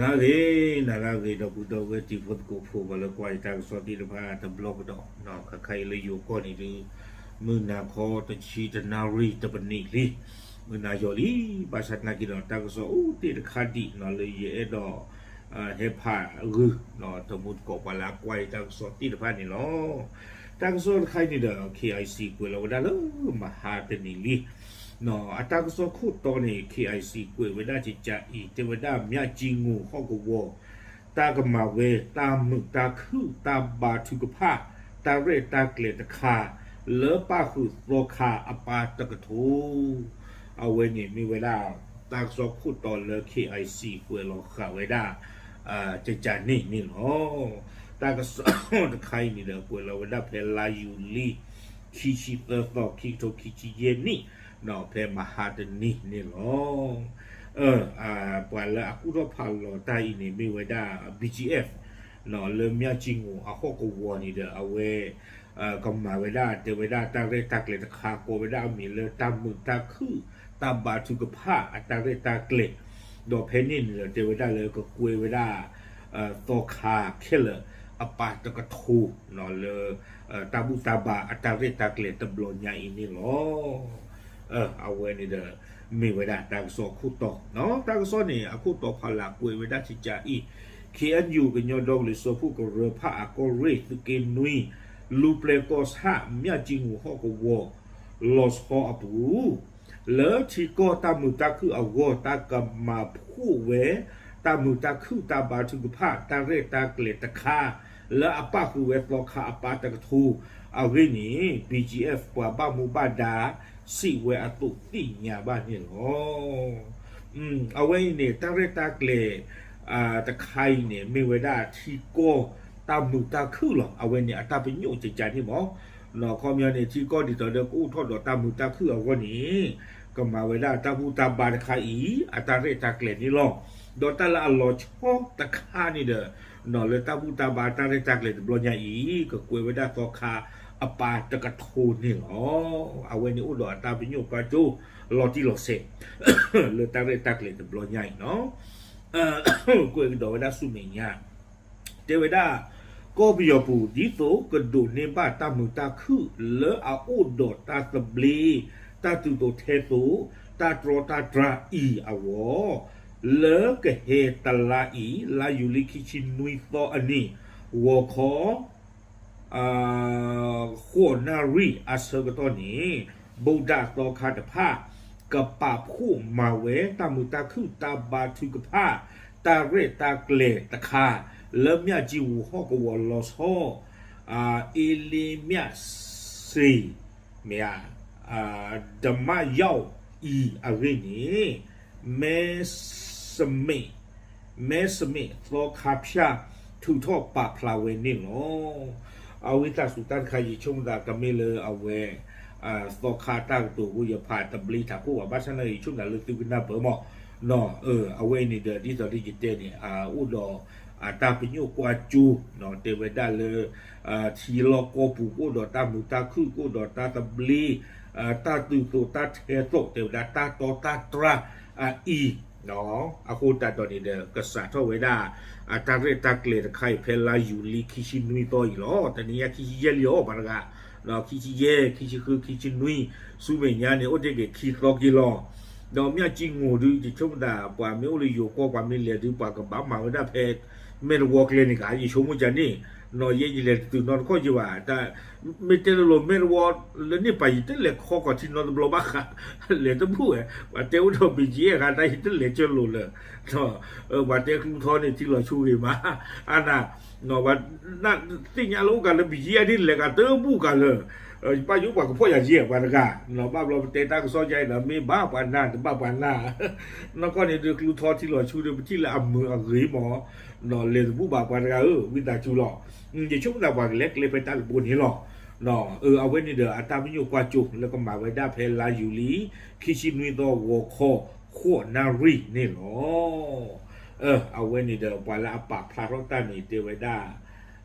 နၤဂ့ၤ နၤဂ့ၤ ဒီပုၢ်ဒီဝဲၢ်တံၤဖိသကိးဖိ ပှၤလၢကွၢ်ယတၢ်ကစီၣ်သ့ၣ်တဖၣ်တဘျီကဒီး ခါခါအံၤလၢယိၤကီၢ်န့ၣ်ဒုး မုၢ်နၤခီတဆံတနၣ်ရံၣ်တပနံးလံ မုၢ်နၤယီၤလံ ဘၣ်ဆၣ်သနာ်က့ဒီး တၢ်ကစီၣ်အိၣ်တ့ၢ်တခါဒံးနီၤ လၢယအဲၣ်ဒိး ဟဲဖးဂုာ် တမူတကိးပှၤလၢအကွၢ်ယတၢ်ကစီၣ်သ့ၣ်တဖၣ်န့ၣ်လီၤ. တၢ်ကစီၣ်တခါအံၤန့ၣ်ဒီး KIC ကွဲးလီၤဝဲဒၣ်လၢမဟါတနံၤလံ အတၢ်ကစီၣ်ခိၣ်တီန့ၣ် KIC ကွဲးဝဲဒၣ်ကကးအံၤ တဲဝဲဒၣ်မၠၣ်ကၠံငူာ်ဟီၣ်ကဝီၤ တၢ်ကမၤဝဲ တၢ်မုာ်တၢ်ခုၣ် တၢ်ဘါထုကဖၣ် တၢ်ရဲၣ်တၢ်ကျဲၤတခါ လၢပၣ်ဃုာ်သီခါအပၢ်တကထိ အဝဲန့ၣ်မ့ၢ်ဝဲဒၣ် တၢ်ကစီၣ်ခိၣ်တီလၢ KIC ကွဲးလီၤဃာ်ဝဲဒၣ် ကကးန့ၣ်န့ၣ်လီၤ. တၢ်ကစီၣ်တခါအံၤန့ၣ်ဒီး ကွဲးလီၤဝဲဒၣ်ဖဲလါယူၤလံ ခံဆံသၢသီ ခံကထိခံဆံယဲၢ်နံၣ် ဖဲမဟါတနံၤန့ၣ်လီၤ. ပှၤလၢအကူၣ်ထီၣ်ဖးလီၤတၢ်အံၤန့ၣ် မ့ၢ်ဝဲဒၣ် BGF လၢမၠၣ်ကၠံငူာ်အဟီၣ်ကဝီၤန့ၣ်ဒီး အဝဲ ကမၤဝဲဒၣ် တဲဝဲဒၣ်တၢ်ရဲၣ်တၢ်ကျဲၤတခါ ကိးဝဲဒၣ်အမံၤလၢတၢ်မုာ်တၢ်ခုၣ် တၢ်ဘါထုကဖၣ်အတၢ်ရဲၣ်တၢ်ကျဲၤ ဒီးဖဲန့ၣ်န့ၣ်ဒီး တဲဝဲဒၣ်လၢကကွဲးဝဲဒၣ် သီခါခဲလၢာ်အပၢ်တကထိ လၢ တၢ်ဘူၣ်တၢ်ဘါအတၢ်ရဲၣ်တၢ်ကျဲၤတဘျီညါအံၤန့ၣ်လီၤ. အဝဲန့ၣ်ဒီး မ့ၢ်ဝဲဒၣ်တၢ်ကစီၣ်အခိၣ်တီ, တၢ်ကစီၣ်န့ၣ် အခိၣ်တီဖးလၢကွဲးဝဲဒၣ်ကကးအံၤ, KNU ကညီဒီကလုာ်စၢဖှိၣ်ကရၢဖၣ်အကီၢ်ရ့ၣ် သုးက့နွံ လူၤပျဲၢ်ကီၢ်ဆၣ် မၠၣ်ကၠံငူာ်ဟီၣ်ကဝီၤ လီၤဆီအပူၤ လၢထံကီၢ်တၢ်မုာ်တၢ်ခုၣ်အဂီၢ် တၢ်ကမၤဖှိၣ်ဝဲ တၢ်မုာ်တၢ်ခုၣ်တၢ်ဘါထုကဖၣ် တၢ်ရဲၣ်တၢ်ကျဲၤတခါ လၢအပၣ်ဃုာ်ဝဲသီခါအပၢ်တကထိ အဂ့ၢ်န့ၣ် BGF ပှၤဘၣ်မူဘၣ်ဒါ စံးဝဲအသိးသ့ၣ်ညါဘၣ်န့ၣ်လီၤ. အဝဲအံၤန့ၣ် တၢ်ရဲၣ်တၢ်ကျဲၤ တခါအံၤန့ၣ် မ့ၢ်ဝဲဒၣ်ထံကီၢ်တၢ်မုာ်တၢ်ခုၣ်လီၤ. အဝဲန့ၣ်အတၢ်ပညိၣ်ကကးန့ၣ်မး, ခီပညီန့ၣ် ထံကီၢ်ဒ်သိးဒီးကအိၣ်ထီၣ်ဒီးတၢ်မုာ်တၢ်ခုၣ်အဂီၢ်န့ၣ် ကမၤဝဲဒၣ်တၢ်ဘူၣ်တၢ်ဘါတခါအံၤ အတၢ်ရဲၣ်တၢ်ကျဲၤန့ၣ်လီၤ. ဒီးတၢ်လၢအလီၤဆီတခါန့ၣ်ဒီး လၢတၢ်ဘူၣ်တၢ်ဘါတၢ်ရဲၣ်တၢ်ကျဲၤတဘျီညါအံၤ ကကွဲးဝဲဒၣ်သီခါအပၢ်တကထိန့ၣ်လီၤ. အဝဲန့ၣ်အိၣ်ဒီးအတၢ်ပညိၣ်ကွၢ်စိ လီၤတံၢ်လီၤဆဲး လၢတၢ်ရဲၣ်တၢ်ကျဲၤတဘျီညါအံၤလီၤ. ကွဲးကဒီးဝဲဒၣ်ဆူမဲာ်ညါ တဲဝဲဒၣ် ကီၢ်ပယီၤပူၤ ဒ်သိးကဒိးန့ၢ်ဘၣ်တၢ်မုာ်တၢ်ခုၣ်လၢအအိၣ်ဒီးတၢ်သဘျ့ တၢ်တုၤသိးထဲသိး တၢ်တြီတၢ်တြၢ်အံၤအဂီၢ် လၢကဟဲတလါအံၤ လါယူၤလံခံဆံနွံသီအနံၤ ဂီၤခီ ဃိးနၣ်ရံၣ်အဆၢကတီၢ်န့ၣ် ဗုဒ္ဓသီခါတဖၣ် ကပာ်ဖှိၣ်မၤဝဲ တၢ်မုာ်တၢ်ခုၣ် တၢ်ဘါထုကဖၣ် တၢ်ရဲၣ်တၢ်ကျဲၤတခါ လၢမၠၣ်ကၠံဝူၤဟီၣ်ကဝီၤလီၤဆီ အ့လ့မၠၣ်စ့ မ့ၢ်ဧါ ဓမ္မရောက်အံၤအဂ့ၢ်န့ၣ် မဲစမ့ၣ် မဲစမ့ၣ်သီခါဖၠၣ် ထုးထီၣ်ပာ်ဖျါဝဲန့ၣ်လီၤ. အဝံသးစူၤတၢ်တခါ ယဆိကမိၣ်သးကမ့ၢ်လၢအဝဲ သီခါတၢ်ကတိၤအဃိ ယဖးတဘျ့ထးခိၣ်ဘၣ် ဘၣ်ဆၣ်သနာ်က့ ယဆိကမိၣ်သးလၢသုကနၢ်ပၢၢ်မး အဝဲအံၤန့ၣ်ဒီး ဒ်သိးလၢယတဲန့ၣ် အိၣ်ဒီး အတၢ်ပညိၣ်ကွၢ်စိ တဲဝဲဒၣ်လၢ ထံလီၢ်ကီၢ်ပူၤ ကအိၣ်ဒီးတၢ်မုာ်တၢ်ခုၣ် ကအိၣ်ဒီးတၢ်သဘျ့ တၢ်တုၤသိးတၢ်ထဲသိး တဲဝဲဒၣ်တၢ်တီတၢ်တြၢ်အံၤ အဃိသတးဒီးန့ၣ်ဒီး ကစးထီၣ်ဝဲဒၣ် အတၢ်ရဲၣ်တၢ်ကျဲၤတခါအံၤ ဖဲလါယူၤလံခံဆံနွံသီအံၤလီၤ. တနံၤညါခံဆံယဲၢ်လံအီၤ ပှၤတဂၤ ဒီးခံဆံယဲၢ် ခံဆံဃု ခံဆံနွံ ဆူမဲာ်ညါန့ၣ် အိၣ်တ့ၢ်က့ၤခံသီက့ၤလီၤ. ဒီးမၠၣ်ကၠံငိၢ်ဒုး ယဆိကမိၣ်သး ပှၤမ့ၢ်အိၣ်လၢယိၤကီၢ် ပှၤမ့ၢ်လဲၤဒုး ပှၤကဘၣ်မၤဝဲဒၣ်ဖဲ မဲာ်တဝီကျဲန့ၣ်က ယဆိကမိၣ်ကန့ၣ် နီၢ်ယဲယလဲၤတတုၤနီတခီၣ်ယဘၣ် မ့ၢ်တဲလိၤလိၤ မဲာ်တဝီ လၢန့ၣ်ပှၤယတလဲၤခီကီၤထံနီတဘျီဘၣ်ဃး လဲၤတဘူၣ်ဝဲ ပှၤတဲအိၣ်ဒီး ဘံၣ်ကၠံအဲၣ် ဃါတၢ်ယတလဲၤကၢလိၤလၢ ပှၤတဲကျူထီန့ၣ် ထံလီၤဆူဂ့ၤမး အန ပှၤ သ့ၣ်ညါလၢအိၣ်ကးလၢ ဘံၣ်ကၠံအဲၣ် ဒ်လဲၤကးတဘူၣ်ကးလၢ ယဘၣ်ယိၣ်ပှၤကဖီၣ်ယၤယဲၢ်ပှၤတဂၤ ဘၣ်ဘျီပတဲတၢ်ကစီၣ်ယါအံၤဒီး မ့ၢ်ဘၣ်ပှၤနၢ် တဘၣ်ပှၤနၢ် နီၢ်ကီၢ်န့ၣ်ဒုး ကျူထီထံလီၤဆူဒီး ပထံၣ်လၢအမုာ်အဂ့ၤမး လဲၤတဘူၣ်ဘၣ်ပှၤတဂၤဧၢ ဝံသးစူၤလီၤ. ယဆိကမိၣ်သးပှၤကလဲၤကျဲဖဲတၢ်တဘိန့ၣ်လီၤ. အဝဲန့ၣ်ဒီး အတၢ်ပညိၣ်ကွၢ်စိ လၢကမၤဝဲဒၣ်ဖဲလါယူၤလံ ခံဆံနွံသီ ဂီၤခီ ဃိးနၣ်ရံၣ်န့ၣ်လီၤ. အဝဲန့ၣ်ဒီး ပှၤလၢအပာ်ဖျါထီၣ်တၢ်န့ၣ် တဲဝဲဒၣ်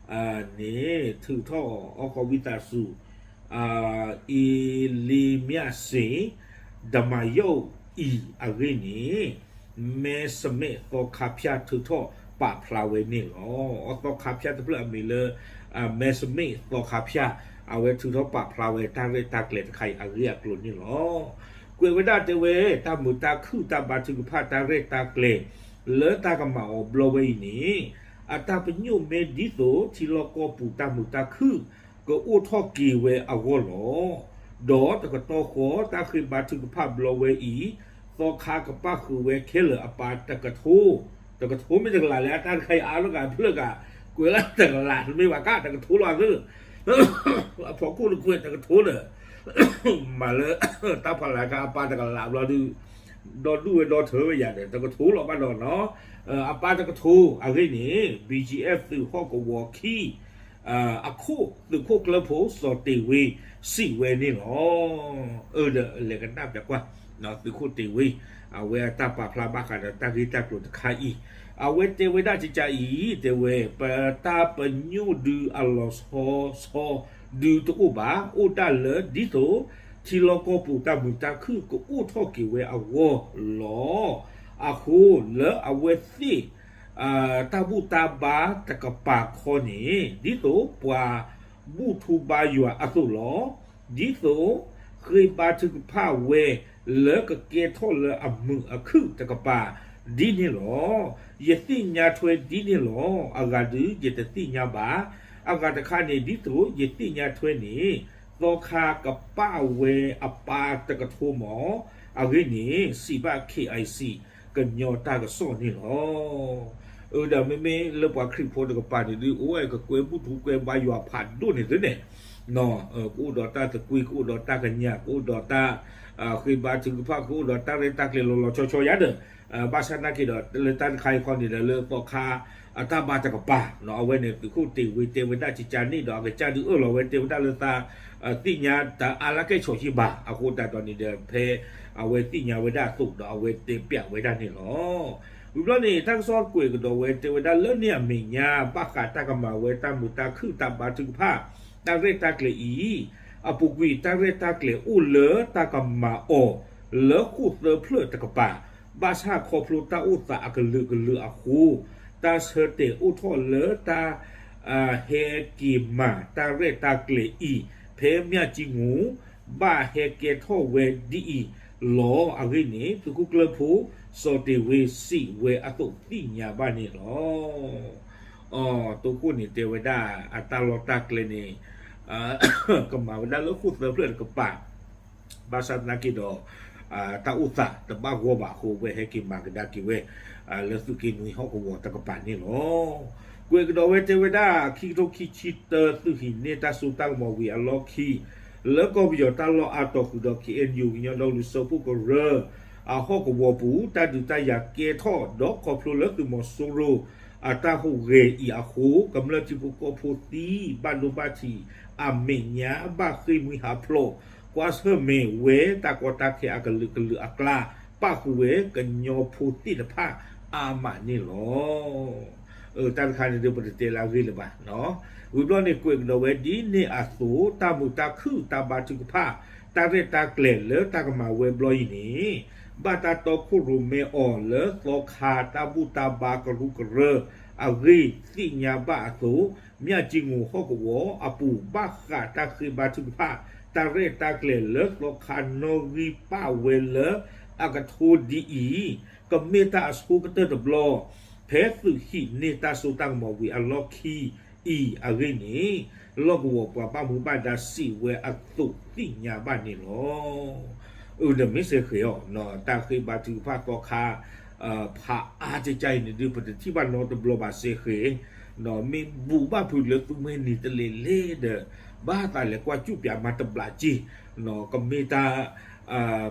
န့ၣ် ထုးထီၣ်အီၣ်ဃီဝံသးစူၤ အ့လ့မၠၣ်စ့ ဓမ္မရောက်အံၤအဂ့ၢ်န့ၣ် မဲစမ့ၣ်သီခါဖၠၣ်ထုးထီၣ်ပာ်ဖျါဝဲန့ၣ်လီၤ. အသီခါဖၠၣ်တဖျၢၣ်အမံၤလၢ မဲစမ့ၣ်သီခါဖၠၣ် အဝဲထုးထီၣ်ပာ်ဖျါဝဲတၢ်ရဲၣ်တၢ်ကျဲၤတခါအံၤအဂ့ၢ်အကျိၤန့ၣ်လီၤ. ကွဲးဝဲဒၣ်တဲဝဲ တၢ်မုာ်တၢ်ခုၣ်တၢ်ဘါထုကဖၣ်တၢ်ရဲၣ်တၢ်ကျဲၤ လၢတၢ်ကမၤအီၤဘျီဝဲအံၤန့ၣ် အတၢ်ပညိၣ်မ့ၢ်ဒ်သိးထံလီၢ်ကီၢ်ပူၤတၢ်မုာ်တၢ်ခုၣ် ကအိၣ်ထီၣ်က့ၤဝဲအဂီၢ်လီၤ. ဒီးတကတီၢ်ဃီတၢ်ဃ့ဘါထုကဖၣ်ဘျီဝဲအံၤ သီခါကပၣ်ဃုာ်ဝဲခဲလၢာ်အပၢ်တကထိ တကထိမ့ၢ်တကလးလဲၣ် အတၢ်တခါအံၤအါလီၤဂာ်ဖျၢၣ်ဂာ် ကွဲးလၢတကလးတမ့ၢ်ဘၣ်ကါ တကထိလီၤသၢ အဖီခိၣ်တကွဲးတကထိဒီး မၤလၢ တၢ်ဖီလာ်ခါအပၢ်တကလးဘျီဒုး ဒီဒူၣ်ဝဲဒီထၢဝဲယၤဒီး တကထိလီၤဘၣ်ဒီးနီၤ အပၢ်တကထိအဂ့ၢ်န့ၣ် BGF သုးဟီၣ်ကဝီၤခံ အခိၣ်သုးခိၣ်ကျၢၢ်ဖိစီၤတ့ၤဝ့ စံးဝဲန့ၣ်လီၤ. အၢ ဒီးလဲၤကနၣ်ပျးကွၢ် သုးခိၣ်တ့ၤဝ့ အဝဲအတၢ်ပာ်ဖျါဘၣ်ဃးဒီးတၢ်ဂ့ၢ်တၢ်ကျိၤတခါအံၤ အဝဲတဲဝဲဒၣ်ကကါအံၤ တဲဝဲ ပတၢ်ပညိၣ်ဒုးအလီၤဆီဆီဒုးတအိၣ်ဘၣ် အိၣ်ဒၣ်လၢဒ်သိး ထံလီၢ်ကီၢ်ပူၤတၢ်မုာ်တၢ်ခုၣ်ကအိၣ်ထီၣ်က့ၤဝဲအဂီၢ်လီၤ. အဃိလၢအဝဲသ့ၣ် တၢ်ဘူၣ်တၢ်ဘါတကပၤခီန့ၣ် ဒ်သိးပှၤဘူၣ်ထူဘါယွၤအသိးလီၤ. ဒ်သိး ဃ့ဘါထုကဖၣ်ဝဲ လၢကကဲထီၣ်လၢအမုာ်အခုၣ်တကပၤ ဒ်န့ၣ်လီၤ. ယသ့ၣ်ညါထွဲဒ်န့ၣ်လီၤ. အဂၤဒုးယတသ့ၣ်ညါဘၣ်. အဂၤတခါန့ၣ် ဒ်သိးယသ့ၣ်ညါထွဲန့ၣ် သီခါကပၣ်ဝဲအပၢ်တကထိမး အဂ့ၢ်န့ၣ် စံးဘၣ် KIC ကညီတၢ်ကစီၣ်န့ၣ်လီၤ. အၢဒီးမ့မ့ၢ်လၢပှၤခရံာ်ဖိတကပၤန့ၣ်ဒုး အိၣ်ဝဲကကွဲဘူၣ်ထူကွဲဘါယွၤဖးဒိၣ်န့ၣ်သုန့ၣ် ကအိၣ်ဒီးတၢ်သကွံ ကအိၣ်ဒီးတၢ်ကညး ကအိၣ်ဒီးတၢ် ဃ့ဘါထုကဖၣ် ကအိၣ်ဒီးတၢ်ရဲၣ်တၢ်ကျဲၤလီၤလီၤဆီဆီယါဒီး ဘၣ်ဆၣ်သနာ်က့ဒီး လၢတၢ်တခါအံၤခီန့ၣ်ဒီး လၢသီခါအတၢ်ဘါတကပၤ အဝဲန့ၣ် သုးခိၣ်တ့ၤဝ့တဲဝဲဒၣ်ကကါန့ၣ်ဒီး အကစၢ်ဒုးအၢၣ်လီၤဝဲတဲဝဲဒၣ်လၢသး သ့ၣ်ညါတအါလၢကဲဆီၣ်ဆံဘၣ် အဃိသတးဒီးန့ၣ်ဒီး ဖဲအဝဲသ့ၣ်ညါဝဲဒၣ်အသိးဒီး အဝဲတဲပျးဝဲဒၣ်န့ၣ်လီၤ. ဝံၤဘျီန့ၣ် တၢ်ကစီၣ်ကွဲးကဒီးဝဲတဲဝဲဒၣ်လၢန့ၣ်အမဲာ်ညါ ဘၣ်ဃးတၢ်ကမၤဝဲတၢ်မုာ်တၢ်ခုၣ်တၢ်ဘါထုကဖၣ် တၢ်ရဲၣ်တၢ်ကျဲၤအံၤ အပူၤကွံာ်တၢ်ရဲၣ်တၢ်ကျဲၤအိၣ်လၢတၢ်ကမၤအီၤ လၢဃိၣ်သၢဖျၢၣ်တကပၤ ဘၣ်ဆၣ်ခီဖျိတၢ်အိၣ်သးအကလုာ်ကလုာ်အဃိ တၢ်ဆၢတဲာ်အိၣ်ထီၣ်လၢတၢ် ဟဲက့ၤမၤတၢ်ရဲၣ်တၢ်ကျဲၤအံၤ ဖဲမၠၣ်ကၠံမူၤ ဘၣ်ဟဲကဲထီၣ်ဝဲဒ်အံၤလီၤ. အဂ့ၢ်န့ၣ် သုးခိၣ်ကျၢၢ်ဖိ စီၤတ့ၤဝ့စံးဝဲအသိးသ့ၣ်ညါဘၣ်န့ၣ်လီၤ. အတိခိၣ်န့ၣ်တဲဝဲဒၣ် အတၢ်လီၢ်တၢ်ကျဲန့ၣ် ကမၤဝဲဒၣ်လၢဃိၣ်သၢဖျၢၣ်တကပၤ ဘၣ်ဆၣ်သနာ်က့ဒီး တၢ်အိၣ်သးတဘၣ်ဂီၢ်ဘၣ်အဃိ ဝဲဟဲက့ၤမၤကဒါက့ၤဝဲ လၢသုးက့နွံဟီၣ်ကဝီၤတကပၤန့ၣ်လီၤ. ကွဲးကဒီးဝဲတဲဝဲဒၣ် ခံကထိခံဆံတၢ သုးဟံးန့ၢ်တၢ်စိတၢ်ကမီၤဝံၤအလီၢ်ခံ လၢကီၢ်ပယီၤတၢ်လီၢ်အါတီၤဃုာ်ဒီး KNU ကညီဒီကလုာ်စၢဖှိၣ်ကရၢ အဟီၣ်ကဝီၤပူၤ တၢ်ဒုးတၢ်ယၤကဲထီၣ် ဒီးခီဖျိလၢသုးမီၤစိရိၤ အတၢ်ဟူးဂဲၤအံၤအဃိ ကမျၢၢ်ထံဖိကီၢ်ဖိသံ ဘၣ်ဒိဘၣ်ထံး အမဲာ်ညါဘၣ်ဃ့ၢ်မှံဟးဖျိး ကွၢ်ဆၢၣ်မဲာ်ဝဲတၢ်ကီတၢ်ခဲအကလုာ်ကလုာ်အကျါ ပၣ်ဃုာ်ဝဲကညီဖိသ့ၣ်တဖၣ်အါမးန့ၣ်လီၤ. တၢ်တခါန့ၣ်ဒီး ပတတဲလၢအဂ့ၢ်လၢၤဘၣ်. ဝံၤဘျီန့ၣ် ကွဲးကဒီးဝဲဒ်န့ၣ်အသိး တၢ်မုာ်တၢ်ခုၣ်တၢ်ဘါထုကဖၣ် တၢ်ရဲၣ်တၢ်ကျဲၤလၢတၢ်ကမၤဝဲဘျီအံၤန့ၣ် ဘၣ်တၢ်တီခိၣ်ရိၣ်မဲအီၤလၢသီခါတၢ်ဘူၣ်တၢ်ဘါကရူၢ်ကရၢ အဂ့ၢ်သ့ၣ်ညါဘၣ်အသိး မၠၣ်ကၠံမူၤဟီၣ်ကဝီၤအပူၤ ဘၣ်ဃးတၢ်ဃ့ဘါထုကဖၣ် တၢ်ရဲၣ်တၢ်ကျဲၤလၢသီခါနီၣ်ဂံၢ်ပာ်ဝဲလၢအကထိဒ်အံၤ ကမ့ၢ်တၢ်အဆိကတၢၢ်တဘျီ ဖဲသုးဟံးန့ၢ်တၢ်စိတၢ်ကမီၤဝံၤအလီၢ်ခံအံၤအဂ့ၢ်န့ၣ် လီၢ်ကဝီၤပှၤဘၣ်မူဘၣ်ဒါစံးဝဲအသိးသ့ၣ်ညါဘၣ်န့ၣ်လီၤ. အၢ ဒီးမ့ၢ်စ့ၢ်ကီးအီၤ တၢ်ဃ့ဘါထုကဖၣ်သီခါ ဖးအါကကါအံၤန့ၣ်ဒုး ပတထံၣ်ဘၣ်နီတဘျီဘၣ်စ့ၢ်ကီး မ့ၢ်ဘူးဘၣ်ဖုးလၢသုးမုၢ်နံၤတလဲၤလဲၤဒီး ဘၣ်သးလဲၤကွၢ်ကၠူၣ်ပၠးမၤတဘျးက့ ကမ့ၢ်တၢ်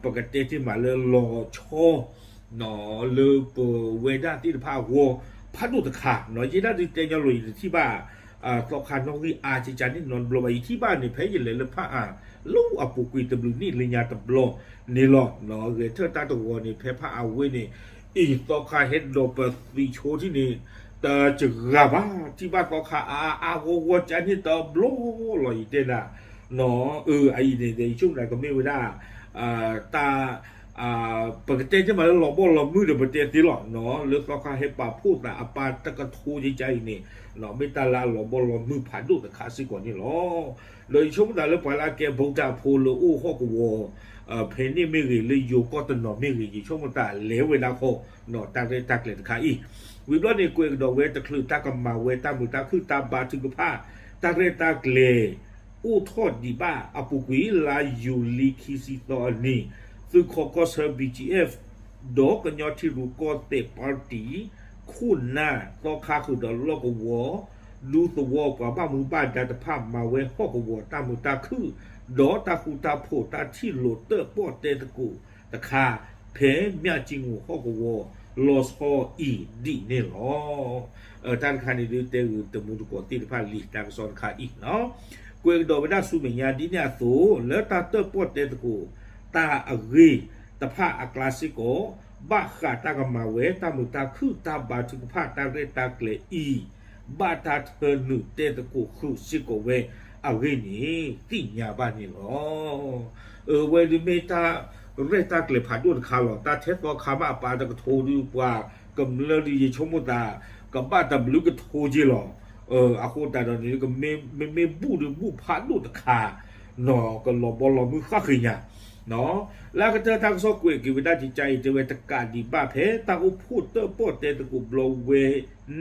ပကတဲတ့ၢ်မးလၢလီၤဆီ လၢပဝဲဒၣ်သ့ၣ်တဖၣ်အဂီၢ် ဖးဒိၣ်တခါ ယဲဒၣ်ဒုးတဲညီလိာ် ယတထံၣ်ဘၣ် သီခါနီၣ်ဂံၢ်အါကကါန့ၣ်နီတဘျီဘၣ် ယထံၣ်ဘၣ်န့ၣ် ဖဲယလဲၤလၢဖးအါ လၢအပူၤကွံာ်တဘျုးနံၣ်လၢညါတဘျီန့ၣ်လီၤ. ဂဲၤထၢၣ်တၢ်တဝီန့ၣ် ဖဲဖးအါဝ့ၢ်န့ၣ် အံၤသီခါဟဲဒိးပသံးဆိထံၣ်န့ၣ် တစှၤဘၣ် ထံၣ်ဘၣ်သီခါအါအါဂီၢ်ဂီၢ်ကါန့ၣ်တဘျီလီၤ ယတဲနၤ အအံၤန့ၣ်ဒီး ယဆိကမိၣ်ကမ့ၢ်ဝဲဒၣ် တၢ် ပကတဲသ့မးလၢလီၤဘီလီၤမုၢ်ဒီး ပတဲသ့လီၤနီၤ, လၢသီခါဟဲပာ်ဖှိၣ်သးအပၢ်တကထိကကါအံၤန့ၣ်, မ့ၢ်တၢ်လၢအလီၤဘီလီၤမုၢ်ဖးဒိၣ်တခါစ့ၢ်ကီးန့ၣ်လီၤ. ဒီးယဆိကမိၣ်သးလၢပှၤလၢအကဲ ဗုဒ္ဓ ဖိလၢအိၣ်ဟီၣ်ကဝီၤ ဖဲန့ၣ်မ့ၢ်ဂ့ၤ, လၢယိၤကီၢ်တနီၤမ့ၢ်ဂ့ၤ, ယဆိကမိၣ်သးလဲၤဝဲဒၣ်ဃီ တၢ်ရဲၣ်တၢ်ကျဲၤတခါအံၤ, ဝံၤဘျီန့ၣ် ကွဲးကဒီးဝဲတချုးတၢ်ကမၤဝဲတၢ်မုာ်တၢ်ခုၣ်တၢ်ဘါထုကဖၣ် တၢ်ရဲၣ်တၢ်ကျဲၤ အိၣ်ထီၣ်ဒံးဘၣ်အပူၤကွံာ် လါယူၤလံခံဆံသီအနံၤ, သုးခိးကီၢ်ဆၢ BGF ဒီးကညီထံရူၢ်ကီၢ်သဲးပၣ်တံၣ် ခိၣ်နၢ် သီခါဃုာ်ဒီးလီၢ်ကဝီၤ ဒူသဝီ ပှၤဘၣ်မူဘၣ်ဒါတဖၣ် မၤဝဲဟီၣ်ကဝီၤတၢ်မုာ်တၢ်ခုၣ် ဒီးတၢ်ဃူတၢ်ဖိး တၢ်ထံၣ်လိာ်တၢၣ်ပီၣ်တဲသကိးတခါ ဖဲမၠၣ်ကၠံငိၤဟီၣ်ကဝီၤ လီၤဆီအံၤဒ်န့ၣ်လီၤ. တၢ်တခါန့ၣ်ဒုး တဲဂ့ၤတမူတကိးသ့ၣ်တဖၣ်လံာ်တၢ်ကစီၣ်တခါအံၤနီၤ, ကွဲးကဒီးဝဲဒၣ်ဆူမဲာ်ညါဒ်န့ၣ်အသိး လၢတၢ်တၢၣ်ပီၣ်တဲသကိး တၢ်အဂ့ၢ်တဖၣ်အကျါစ့ၢ်ကီး ဘၣ်ဃးတၢ်ကမၤဝဲ တၢ်မုာ်တၢ်ခုၣ်တၢ်ဘါထုကဖၣ် တၢ်ရဲၣ်တၢ်ကျဲၤအံၤ ဘၣ်တၢ်ထၢနုာ်တဲသကိးဃုာ်စ့ၢ်ကီးဝဲအဂ့ၢ်န့ၣ် သ့ၣ်ညါဘၣ်န့ၣ်လီၤ. အဝဲဒုးမ့ၢ်တၢ်ရဲၣ်တၢ်ကျဲၤဖးဒိၣ်တခါလီၤ. တၢ်ထဲသီခါမးအပၢ်တကထိဒုး ပှၤကမျၢၢ်ဒုး ယဆိကမိၣ်သး ကဘၣ်တဘျုးကထိက့လီၤ. အဃိသတးဒီးန့ၣ် မ့မ့ၢ်ဘူၣ်ဒုးဘူၣ်ဖးဒိၣ်တခါ နီၤ ကလီၤဘီလီၤမုၢ်ဃၣ်ဃ့ညါ လၢအကတၢၢ်တၢ်ကစီၣ်ကွဲးက့ၤဝဲဒၣ်ကကါအံၤ တဲဝဲတကးဒံးဘၣ် ဖဲတၢ်အိၣ်ဖှိၣ်တၢၣ်ပီၣ်တဲသကိးဘျီဝဲ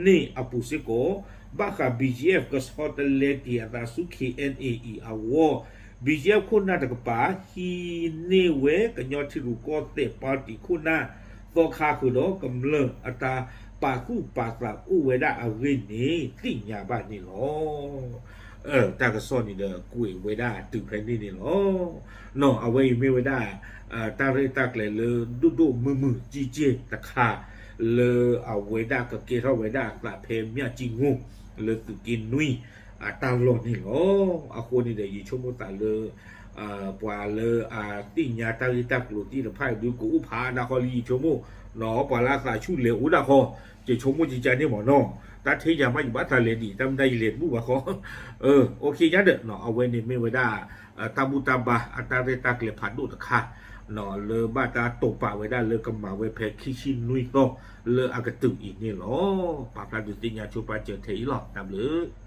န့ၣ်အပူၤစ့ၢ်ကီး ဘၣ်ဃး BGF ကဆီတလဲက့ၤအသးဆူ KNA အံၤအဂီၢ် BGF ခိၣ်နၢ်တကပၤ ဟံးန့ၢ်ဝဲကညီထံရူၢ်ကီၢ်သဲးပၣ်တံၣ်ခိၣ်နၢ် သီခါဃုာ်ဒီးကမျၢၢ်အတၢ်ပာ်သူၣ်ပာ်သးအိၣ်ဝဲဒၣ်အဂ့ၢ်န့ၣ် သ့ၣ်ညါဘၣ်န့ၣ်လီၤ. တၢ်ကစီၣ်န့ၣ်ဒီးကွဲးဝဲဒၣ်တုၤဖဲန့ၣ်န့ၣ်လီၤ. နီၤ အဝဲအံၤမ့ၢ်ဝဲဒၣ် တၢ်ရဲၣ်တၢ်ကျဲၤလၢဒိၣ်ဒိၣ်မုၢ်မုၢ်ကၠံၣ်ကၠံၣ်တခါ လၢအဝဲဒၣ်ကကဲထီၣ်ဝဲဒၣ်အသးဖဲမၠၣ်ကၠံငိၢ် လၢသုးက့နွံအတၢ်လီၢ်န့ၣ်လီၤ. အဃိန့ၣ်ဒီး ယဆိကမိၣ်သးလၢ ပှၤလၢအသ့ၣ်ညါတၢ်ဂ့ၢ်တၢ်ကျိၤသ့ၣ်တဖၣ်ဒုးကအိၣ်ဖးဒၣ်ဃီလံ ယဆိကမိၣ်, နီၤ ပှၤလၢအသးဆူၣ်လဲၤအိၣ်ဒၣ်ဃီ, ယဆိကမိၣ်ကကါန့ၣ်မ့ၢ်နီၤ, တၢ်ထဲယၤမးယဘၣ်သးလဲၤဒံး တၢ်မ့ၢ်ဒၣ်ယလဲၤတဘူၣ်ဘၣ်ဃီ အိၣ်ခ့ညါဒီး အဝဲန့ၣ်မ့ၢ်ဝဲဒၣ် တၢ်ဘူၣ်တၢ်ဘါအတၢ်ရဲၣ်တၢ်ကျဲၤဖးဒိၣ်တခါ လၢဘၣ်တၢ်တိာ်ပာ်ဝဲဒၣ်လၢကမၤဝဲဖဲခံဆံနွံသီ လၢအကတုၤအံၤန့ၣ်လီၤ. ပာ်ဖျါဒုးသ့ၣ်ညါဆိပာ်စၢၤထဲအံၤလီၤ. တၢ်ဘျုး